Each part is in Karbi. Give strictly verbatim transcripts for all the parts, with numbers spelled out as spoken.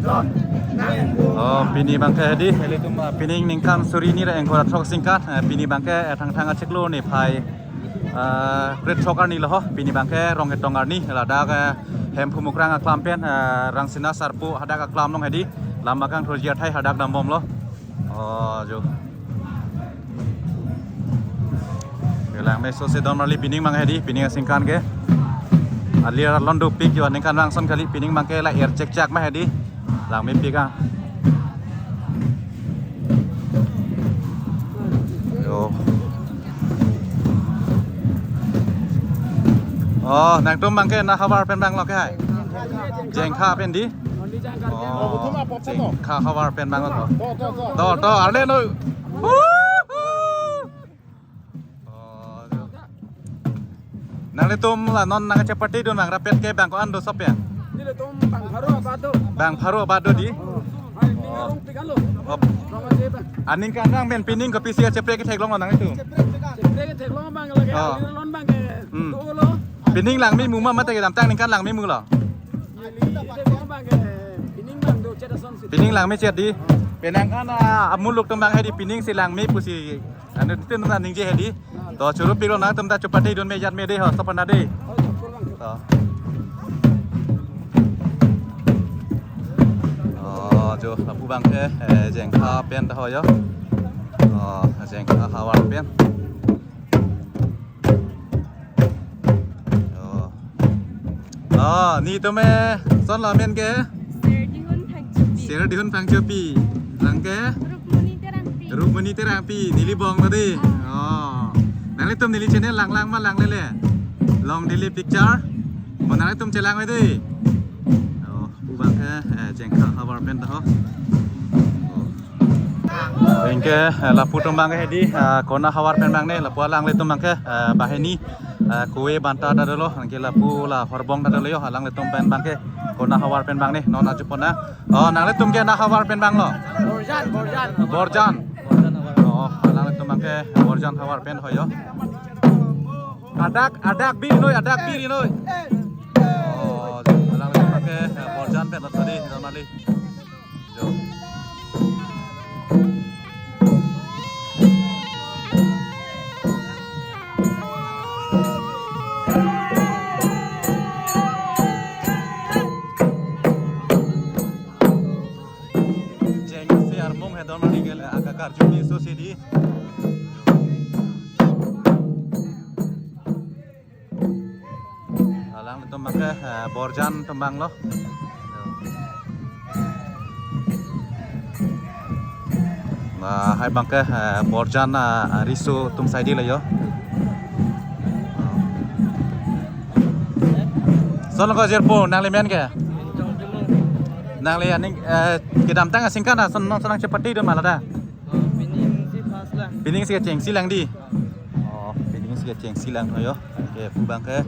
Oh, pini abangke hedi, ilitum, ah, pining ningkan suri hini ra ingkoi ra throk singkan, eh, pini abangke, eh, Thangthang achiklo niphai, eh, krethrok arni lo ho, pini abangke Rongketong arni, ladak, eh, Hemphu Mukrang aklam pen, eh, Rangsina Sarpo hadak aklam along hedi, lam akangthurji athai hadak dambomlo. Oh, jo. Langme sose don marli pining abang hedi, pining asingkan ke. Alir alon dopik jo, ningkan vang ason kali, pining abangke la er chekchak ma hedi. Langmepik ah. Jo. Oh, nangtum abangke na havar pen abang lo ke hai. Jengkha pen di. Oh, Jengkha havar pen abang lo to. To, to, arle noi. Oh, nanglitum la non nangchepatidun abang rapet ke bang ko-an do sop ya? Nelitum bang pharo abat do. Bang pharo abat do di. Oh, hai, ning arongpik an lo. Oh. Rong aje bang. Aningkan abang pen pining kopisi kacheprek ketheklong lo nanglitum? Cheprek ketheklong abang lake. Oh. Alir alon abangke. Hmm. Dolo. Pining langme mu ma mate kedamtang ningkan langme mu lo? Neli ketheklong abangke pining abang do chet ason si. Pining langme chet di. Penang kan, ah, amuluk atum abang hedi pining si langme pusi. Anu tin na ningje hedi. To choro pilo nangtum ta chepatidun me jat me de ho, stop na de. To. Oh, jo, lapu abangke, eh, Jengkha pen ta ho jo. Oh, Jengkha havar pen. Oh. Oh, netum, eh, son la amen ke? Serdihun Phangchopi. Serdihun Phangchopi. Abangke? Rukmoni Terangpi. Rukmoni Terangpi. Neli bong tadi. Ah. Oh. Nanglitum neli channel lang lang ma langlele. Long Delhi Picture. Mo nanglitum chelang me de. Oh, lapu abangke, eh, Jengkha havar pen ta ho. Oh. Anke, eh, lapu atum abangke hedi, eh, kona havar pen abang ne, lapu alanglitum abangke, eh, banghini, eh, kove banta ta dolo, anke lapu la horbong ta dolo jo, alanglitum pen abangke, kona havar pen abang ne, non ajupona. Oh, nanglitum ke na havar pen abang lo? Borjan, Borjan. Borjan. Borjan havar. Oh, alanglitum abangke, Borjan havar pen ho jo. Adak, adak biri noi, adak biri noi. Oh, alanglitum abangke, eh, Borjan pen lo tadi, normally. Jo. Jengsi armung he don marli ke le, aka karju ni so si di. Alanglitum abangke, eh, Borjan atum abang lo. Lahai abangke, eh, Borjan, ah, riso atum side lo jo. Son lo ko jirpo, nangli men ke? Nangli aning, eh, kedamtang asingkan ason non son nangchepatidun ma lata? Oh, pining si pas lang. Pining si kechengsi lang di. Oh, pining si kechengsi lang ho jo. Anke lapu abangke.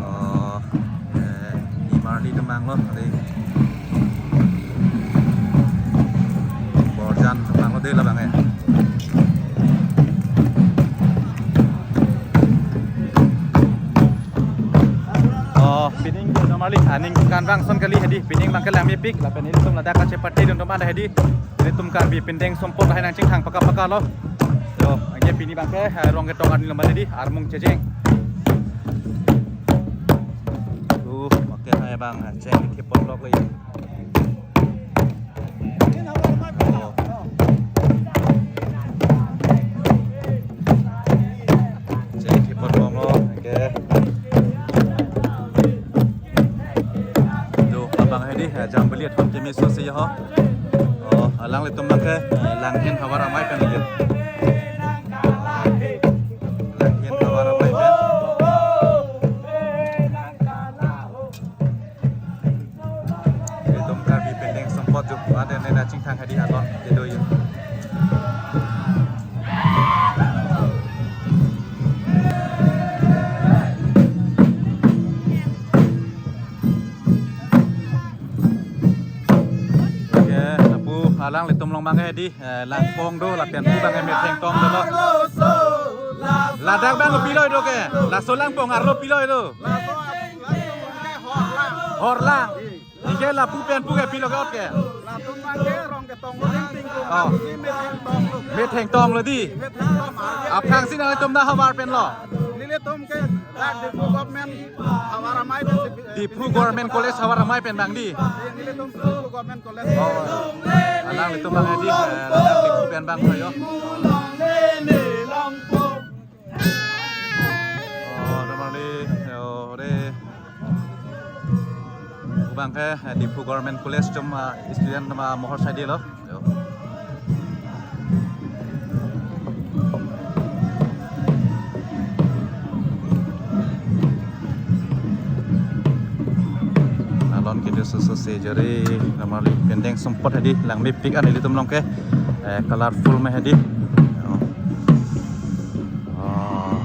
Oh, eh, ni marli atum abang lo, di. Borjan atum abang lo de la abangke. Oh, pining normally, ah, ningkan vang ason kali hedi, pining abangke langmepik, lapen ilitum ladak kachepatidun atum ada hedi, ilitum Karbi pindeng sumpot lahai nangchingthang paka paka lo. Jo, anke pini abangke, eh, Rongketong arni lo ma hedi, armung chejeng. Uh, oke, hai abang, cheng thipon lok lo ya. Cheng thipon bomlo, oke. Jo, abang hedi, eh, jambili atum kemeso si ho. Oh, alanglitum abangke, eh, Langhin havar amei pen lagi. Langhin havar amei pen. Ilitum Karbi pindeng sumpot jo, ada ne na chingthang hedi alon kedo jo. Oke, lapu alanglitum along abangke hedi, eh, langpong do, lapen pu abangke metheng tong dolo. Ladak abang pilo do ke? Laso langpong arlo pilo do? Horlang. Anke lapu pen pu ke pilo ke ot ke? Latum abang ke Rongketong lo, Tingkum. Oh. Metheng Tong lo. Metheng Tong lo dei. Metheng Tong lo. Aphrangsi nanglitum na havar pen lo? Nelitum ke dak Diphu Government Havar Amei pen si, Diphu Government College Havar Amei pen abang dei. Nelitum Diphu Government College. Oh. Alanglitum abang dei, eh, ladak Diphu pen abang yo. Oh, normally, yo, dei. Abang ke, eh, Diphu Government College atum, ah, student atum amohor side lo. Yo. Alon kedo soso sejari, normally pending sumpot hedi, langmepik an ilitum along ke, eh, colorful me hedi. Yo. Oh.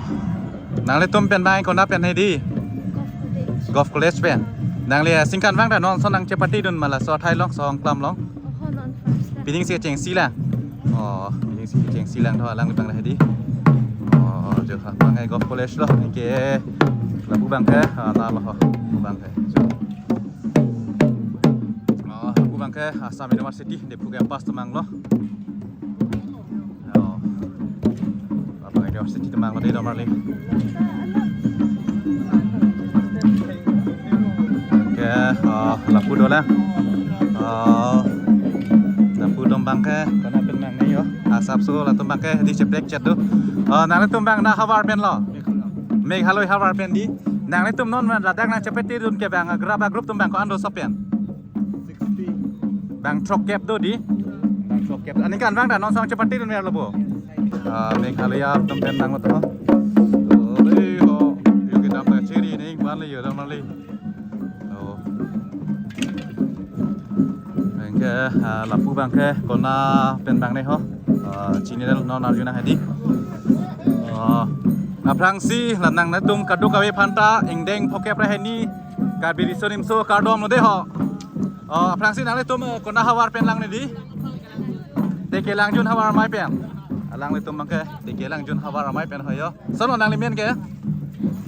Nanglitum pen abang konat pen hedi? Govt College. Govt College pen. Nangli, eh, ningkan vang ta non ason nangchepatedun ma laso athai along, song klam along? Oho, non first time. Pining si kechengsi lang. Oh, pining si kechengsi lang tho, alangli abang hedi. Oh, jo ha, abang ke Govt College lo, anke lapu abang ke, ah, na lo ho, abang ke. Jo. Oh, lapu abang ke Assam University, Diphu campus atum abang lo. Oh. Apa ini university atum abang lo dei normally. Anke, oh, lapu dolang. Oh. Lapu atum abang ke, konat pen abang ni yo. Asapso latum abang ke dei cheprek chet do. Oh, nanglitum abang na havar pen lo? Meghalaya havar pen dei. Nanglitum non ladak nangchepatedun ke abang, ah, group, ah, group atum abang ko-an do sopen? Sixty. Bang throkkep do dei? Bang throkkep. Aningkan vang ta non ason nangchepatedun mer lo bo? Ah, Meghalaya atum pen abang lo tho. Oh, dei ho. Yo kedam ta chiri ni, ban le yo dam le. Oh. Anke, ah, lapu abang ke konat pen abang ni ho. Ah, chini lo non arjuna hedi. Oh. Aphrangsi la nanglitum kadokave aphan ta ingdeng phokep ra hini Karbi Riso Nimso kardom lo dei ho. Oh, aphrangsi nanglitum, eh, konat havar pen lang ni dei? Teke Langjun Havar Amei pen. Alanglitum abang ke Teke Langjun Havar Amei pen ho yo. Koson lo nangli men ke?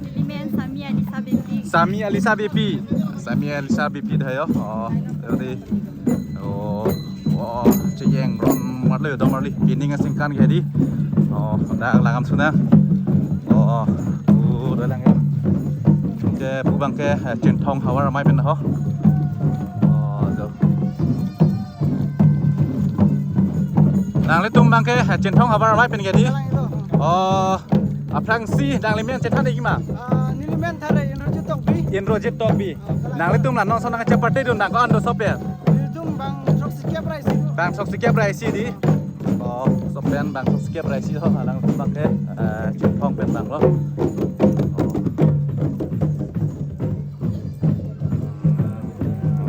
Neli men Sami Alisa Beypi. Sami Alisa Beypi. Sami Alisa Beypi dei ho yo. Oh, yo dei. Oh, oh, chejeng ron marli, do marli. Pining aningkan ke dei. Oh, dak langdam sunang. Oh, oh. Oh, dolang yo. Ke pu abang ke, eh, Chinthong Havar Amei pen ho. Oh, jo. Nanglitum abang ke, eh, Chinthong Havar Amei pen ke dei? Oh, aphrangsi nangli men chethan dei ma? Ah, neli men tha Indrajit Tokbi. Indrajit Tokbi. Nanglitum la non ason nangchepatedun abang ko-an do sopen? Nelitum bang throksikep ra isi. Bang throksikep ra isi dei. Oh, sopen bang throksikep ra isi ho, alangtum abang ke, eh, Chinthong pen abang lo. Oh.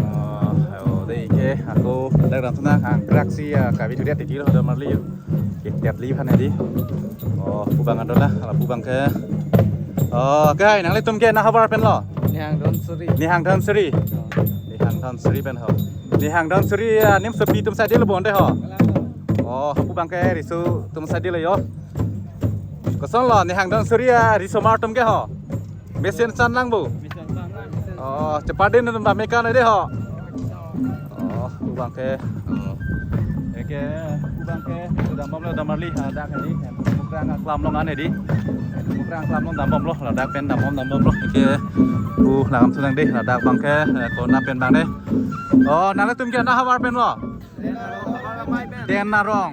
Oh, oh, dei ke, ako dak dam sunang, angkrak si, ah, kabi thudet titi lo, do marli yo. Ke tiap li aphan hedi. Oh, pu abang an dolang, lapu abang ke. Oh, ke nanglitum ke na havar pen lo? Nihang Dhansiri. Nihang Dhansiri. Oh. Nihang Dhansiri pen ho. Nihang Dhansiri, ah, nimsopi atum side lo bon dei ho. Kalang lo. Oh, pu abang ke riso atum side lo yo. Koson lo Nihang Dhansiri, ah, risomar atum ke ho? Mesen san lang bo? Mesen san lang. Oh, chepatedun atum ta mekan dei ho. Oh, pu abang ke. Oh. Anke, pu abang ke, dambom lo, do marli, ah, dak hedi. Mukrang aklam along an hedi. Mukrang aklam along dambom lo, ladak pen dambom, dambom lo. Anke, pu langdam sunang dei, ladak abang ke, eh, konat pen abang dei. Oh, nanglitum ke na havar pen lo? Den Arong.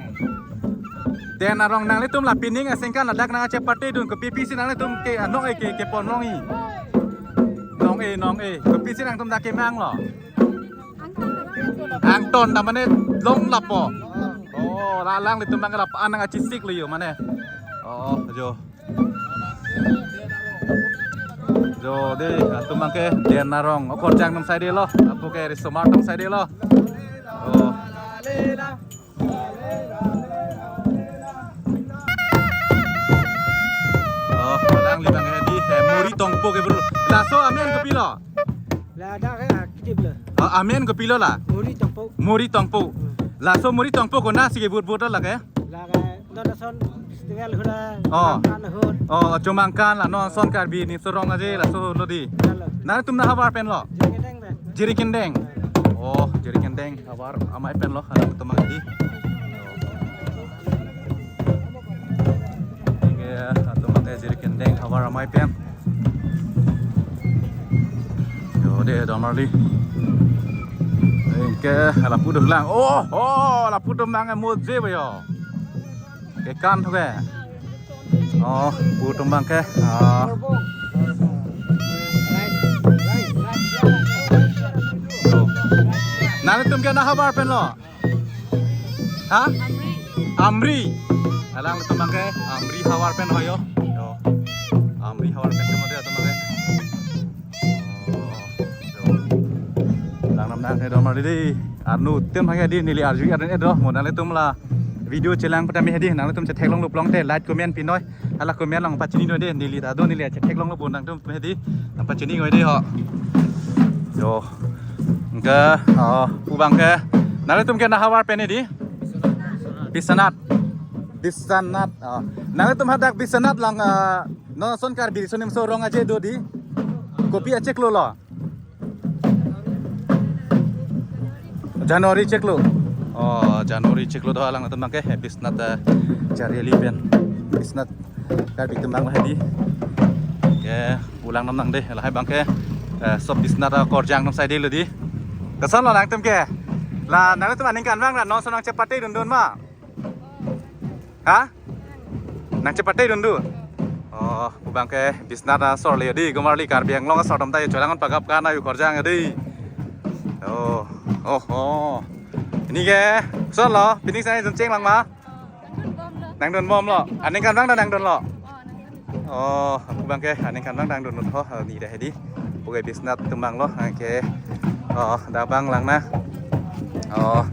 Den Arong, nanglitum la pining aningkan ladak nangchepatedun, kopi pisi nanglitum ke, ah, nong-e ke, kepon nong-e? Nong-e, nong-e. Kopi pisi nangtum dak kemang lo? Angton ta mane long lapo. Oh, la alanglitum abang ke lapu-an nangchesik lo yo mane. Oh, jo. Jo dei, latum abang ke Den Arong. Okorjang atum side lo. Lapu ke risomar atum side lo. Oh. Oh, alangli abang hedi, eh, Muri Tongpo kevur. Laso amen kopilo? Ladak ke aktif lo. Oh, amen kopilo la? Muri Tongpo. Muri Tongpo. Hmm. Laso Muri Tongpo konatsi kevur vur la ke? La ke non ason festival ahut la. Oh. Chomangkan ahut. Oh, Chomangkan la non ason Karbi Riso Rong Aje laso lo dei. Lalo. Nanglitum na havar pen lo? Jirikindeng pen. Jirikindeng. Oh, Jirikindeng havar amei pen lo, halatum abang hedi. Oke, halatum abang ke Jirikindeng havar amei pen. Yo, dei, Don Marli. Anke lapu dolang. Oh, oh, lapu dolang mo je ba yo. Kekan thu ke. Oh, pu atum abang ke. Ah. Oh. Nanglitum ke na havar pen lo? Ha? Amri. Alanglitum abang ke Amri havar pen ho yo. Yo. Amri havar pen ke mate atum abang ke. Oh. Yo. Lang nam nang he Don Marli dei. Arnu tem hage dei, neli arju arni do. Mo nanglitum la video chelang pata me hedi, nanglitum chetheklonglo pulote like comment pinoi. Hala comment along pachini noi dei, neli ta do, neli chetheklonglo pu nangtum hedi. Nangpachini noi dei ho. Yo. Anke, oh, pu abang ke. Nanglitum ke na havar pen hedi? Biswanath. Biswanath. Oh. Nanglitum hadak Biswanath along, ah, non ason Karbi Riso Nimso Rong Aje do dei. Kopi achiklo lo? January chiklo. Oh, January chiklo do alanglitum abang ke, eh, Biswanath, eh, Chariali pen. Biswanath Karbi atum abang hedi. Ke pulang nam nang dei, lahai abang ke, eh, sob Biswanath, eh, korjang nam sai dei lo dei. Koson lo nangtum ke? La nanglitum aningkan abang la non ason nangchepate dundun ma? Ha? Nangchepate dundu. Oh, pu abang ke Biswanath asor le dei, Don Marli Karbi Anglong asor atum ta yo chelang pagap kan ayu korjang dei. Oh, oh, oh. Pini ke, koson lo, pini sai jun cheng lang ma? Nangdun bom lo. Aningkan abang ta nangdun lo. Oh, pu abang ke aningkan abang ta nangdun lo, oh, ni dei hedi. Pu ke Biswanath atum abang lo, anke. Oh, dak abang lang na. Oh.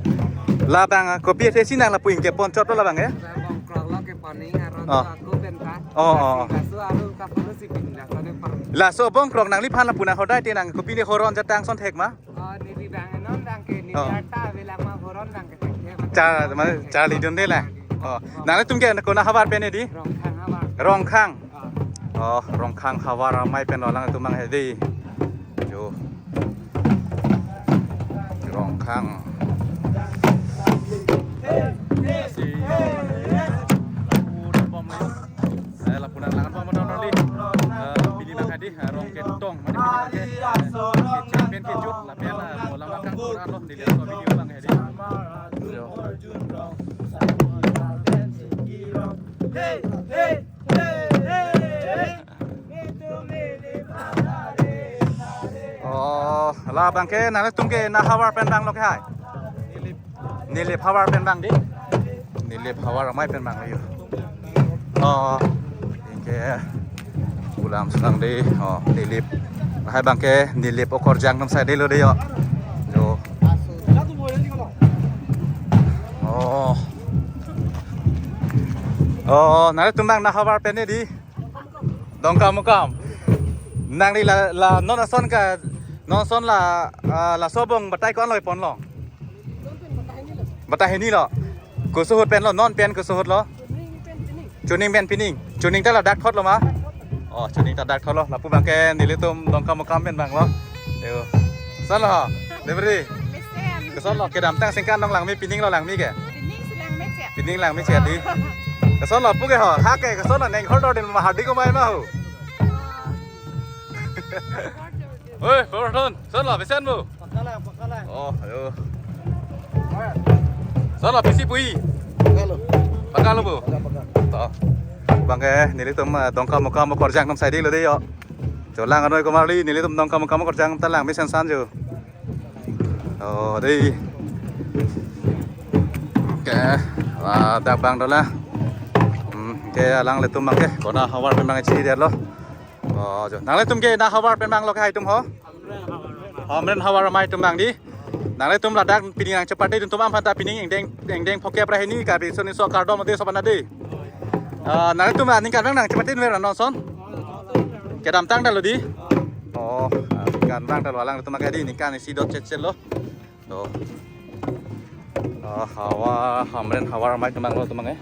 Labang, ah, kopi ase si nang lapu ingke pon chot lo labang ke? Bongkrok lo ke poni aron. Oh. Aku pen ta. Oh, oh, oh. Kasu aru kapulu si pin la sone per. Laso Bongkrok nangliphan lapu nang hodai te nang kopi ne horon jatang ason thek ma? Oh, neli abang non abang ke, neli, oh, arta avelang ma horon abang ke thek. Cha, ma, charlidun dei la. Oh, nanglitum ke ko na havar pen hedi? Rongkhang havar. Rongkhang. Oh, Rongkhang havar amei pen lo alanglitum abang hedi. Jo. Rongkhang. Si, eh, lapu nang lang bom Don Marli. Eh, pini nang hedi, eh, Rong Ketong, mane pini abang ke, eh, kecil pen kejut, lapen, eh, mo lang akang kurang lo, dilihat ko video abang hedi. Jo. Oh, labang ke, nanglitum ke na havar pen abang lo ke hai? Nilip havar pen abang dei. Nilip havar amei pen abang lo yo. Oh, anke pulang selang dei. Oh, Nilip. Lahai abang ke Nilip akorjang nam sai dei lo dei yo. Yo. Oh. Oh, nanglitum abang na havar pen hedi? Dongkamukam. Nangli la, la non ason ke, non ason la, ah, laso abang batai ko-an lo pon lo? Batai hini lo. Koso ahut pen lo, non pen koso ahut lo? Chuning pen pining. Chuning ta ladak thot lo ma? Oh, Chuning ta dak thot lo. Lapu abang ke nelitum Dongkamukam pen abang lo. Yo. Koson lo? Debri. Mesen. Koson lo? Kedamtang aningkan nong langme, pining lo langme ke? Pining si langme chot. Pining langme chot dei. Koson lo pu ke ho? Ha ke koson lo, neng hor dor din ma hardik ko mai ma ho? Oi, Gordon, koson lo, mesen bu? Pakalang, pakalang. Oh, ayo. Koson lo, pisi pu-i? Pakalo. Pakalo bu? Pakal, pakal. To. Abang ke nelitum, eh, Dongkamukam akorjang nam sai dei lo dei yo. Jo lang anoi Don Marli, nelitum Dongkamukam akorjang ta langme sansan jo. Oh, dei. Ke, wah, dak abang dolang. Hmm, ke alanglitum abang ke, ko na havar pen abang chini det lo. Oh, jo. Nanglitum ke na havar pen abang lo ke hai atum ho? Hamren havar amei atum abang dei. Nanglitum ladak pining nangchepate dun atum aphan ta pining ingdeng, ingdeng phokep ra hini Karbi Riso Nimso kardom dei sob ana dei. Ah, nanglitum aningkan abang nangchepate dun ra non ason? Kedamtang ta lo dei. Oh, aningkan abang ta lo alanglitum abang ke dei, aningkan isi dot chet chet lo. To. Ah, havar, Hamren havar amei atum abang lo atum abang eh.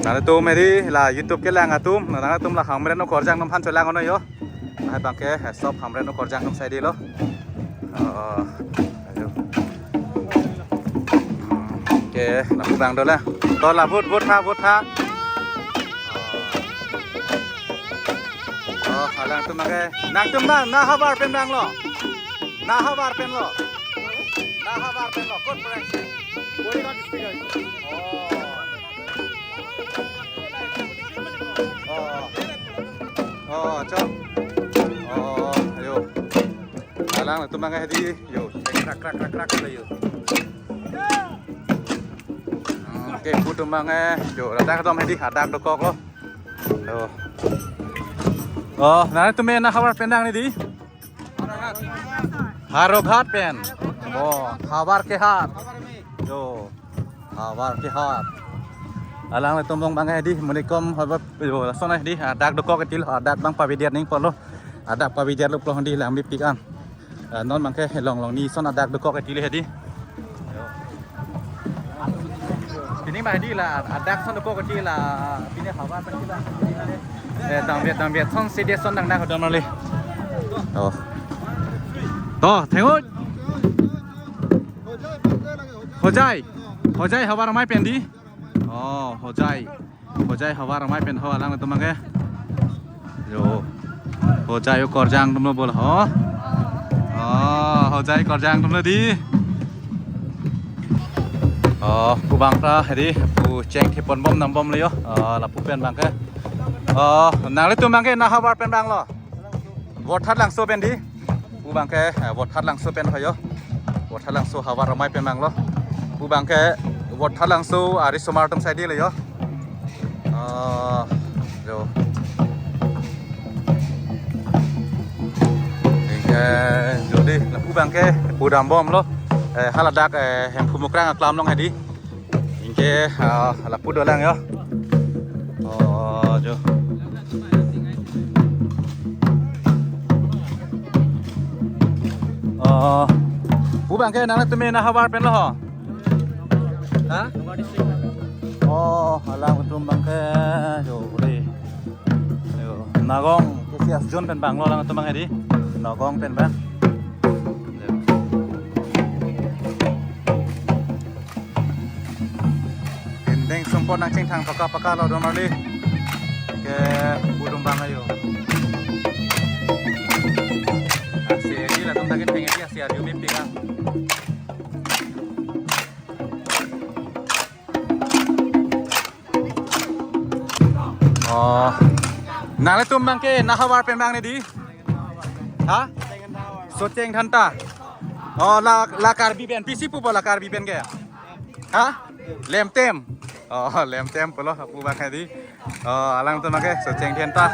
Nanglitum hedi la YouTube kelang atum, nanglitum la Hamren akorjang nam aphan cholang noi yo. Hai bangke, eh, sop Hamren akorjang atum side lo. Oh, ayo. Oke, lapu abang dolang. To la vote, vote ha, vote ha. Oh, alangtum bangke. Nangtum na, na havar pen bang lo. Na havar pen lo. Na havar pen lo. Kot prank si. Boyra district hai. Oh. Oh. Oh, chok. Oh, ayo. Alangtum bangke hedi, yo, krak, krak, krak, krak, yo. Hmm, oke, pu atum bangke, yo, ladak atum hedi, hadak dokok lo. Yo. Oh, nangtum na havar pen bang ne di? Howraghat pen. Oh, havar ke hat. Yo. Havar ke hat. Alanglitum bang bangke hedi, monit kom havar, yo, lason hedi, hadak dokok kiti lo, hadak bang pavidet nangpo lo. Hadak pavidet lo pulo hedi lang mepik an. Eh, non bangke long long ni son hadak dokok kiti lo hedi. Yo. Pini ma hedi la, hadak son dokok kiti la, pini havar pen kita. Eh, dangvet, dangvet, son sede son dang dang hodon mali. Oh. To, thengut. Hojai. Hojai havar amei pen di. Oh, Hojai. Hojai havar amei pen ho alanglitum bangke. Yo. Hojai akorjang atum lo bol ho. Oh, Hojai akorjang atum lo di. Oh, pu bang ta hedi, pu cheng thepon bom nang bom lo yo. Oh, lapu pen bangke. Oh, nanglitum bangke na havar pen bang lo. Vothatlangso pen di. Pu bangke, eh, Vothatlangso pen ho yo. Vothatlangso havar amei pen bang lo. Pu bangke Vothatlangso arisomar atum side lo yo. Ah, yo. Anke, jodi, lapu bangke, pu dam bom lo. Eh, haladak, eh, Hemphu Mukrang aklam along hedi. Anke, ah, lapu dolang yo. Oh, jo. Oh, pu bangke nangtum na havar pen lo ho. Ha? Oh, alangtum bangke, jo, re. Yo, Nagaon, K C S zone pen bang lo alangtum bang hedi. Nagaon pen bang. Yo. Indeng sumpot nang chingthang paka paka lo don mali. Ke budung bang ayo. Aksi edi latum ta ketheng edi aksi adi umi pika. Oh. Nanglitum bangke na havar pen bang ne di? Ha? Socheng Dhenta. Oh, la, la Karbi pen. Pisi pupo la Karbi pen ke? Ha? Lemtem. Oh, Lemtem pulo pu bangke di. Oh, alangtum bangke Socheng Dhenta.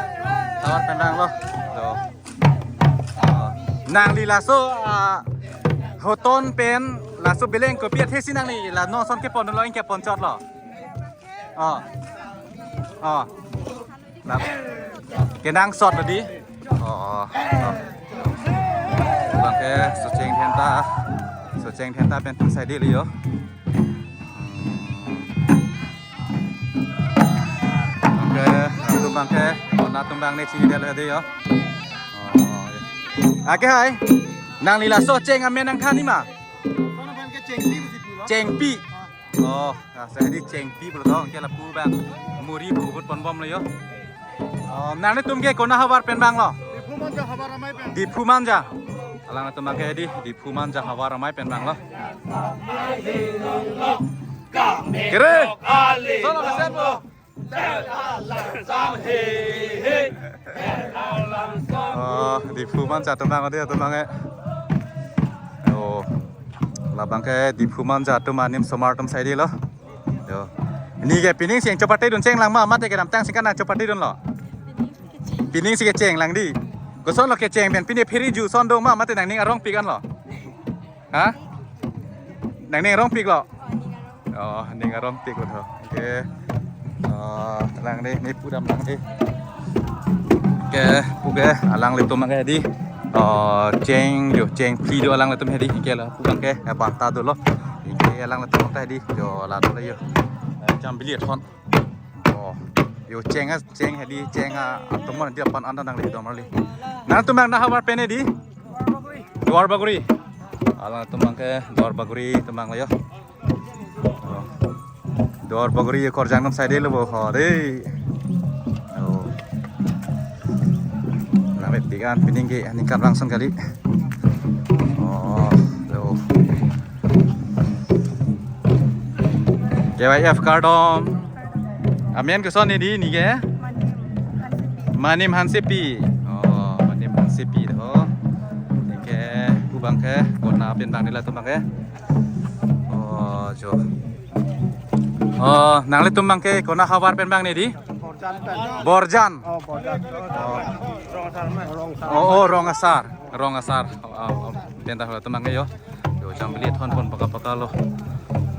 Havar pen bang lo. Yo. Oh. Nangli laso, ah, hoton pen laso beleng kopi athesi nangli la non ason kepon lo, ingkepon chot lo. Oh. Oh. Lap. Kenangsot lo di. Oh, oh, oh. Bangke Socheng Dhenta. Socheng Dhenta pen atum side lo yo. Hmm. Bangke, atum bangke, oh, na atum bang ne chini del hedi yo. Oh, ya. Ake hai. Nangli laso cheng amen nangthan ni ma? Chengpi. Oh, ah, sahedi Chengpi pulo to, ke lapu bang. Muri pu hut pon bom lo yo. Oh, nanglitum ke kona havar pen bang lo? Diphu Manja havar amei pen. Diphu Manja. Alangtum bangke di, Diphu Manja havar amei pen bang lo. Kere. Solo kaset lo. Oh, Diphu Manja atum bang, odi atum bang e. Oh, labang ke Diphu Manja atum anim somar atum side lo. Yo. Neke pining si chopate dun cheng lang ma, mate kedamtang si kan nang chopate dun lo. Pining si kecheng lang di. Koson lo kecheng pen, pine phiri ju son dong ma, mate nangning arong pik an lo. Ha? Nangning arong pik lo. Oh, ning arong pik lo. Oke. Oh, lang di, ne pu dam lang di. Oke, pu ke, alanglitum bangke di. Oh, cheng yo, cheng phli do alanglitum hedi. Oke la, pu bangke, ya banta dolo. Oke, alanglitum bangke di. Yo, la dolo yo. Eh, jam bili thon. Oh, Yo, cheng a, cheng hedi, cheng a, atum mon di apan anda nangli dom arli. Nangtum abang na havar pen hedi? Duar Bagori. Alangtum abangke Duar Bagori atum abang lo yo. Oh. Duar Bagori korjang nam side lo bo ho de. Oh. Nang vet digan pining ke aningkan langsung kali. Oh, lo. K Y F kardom. Amen koson hedi neke? Manim Hansepi. Oh, Manim Hansepi ho. Neke pu abangke kona pen abang neli latum abangke. Oh, jo. Oh, nanglitum abangke kona havar pen abang hedi? Borjan pen. Borjan. Oh, Borjan. Oh. Rong Asar. Oh, oh, Rong Asar. Rong Asar. Oh, oh, oh. Pen ta latum abangke yo. Yo, jambili thon pon paka paka lo.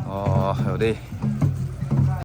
Oh, yo dei.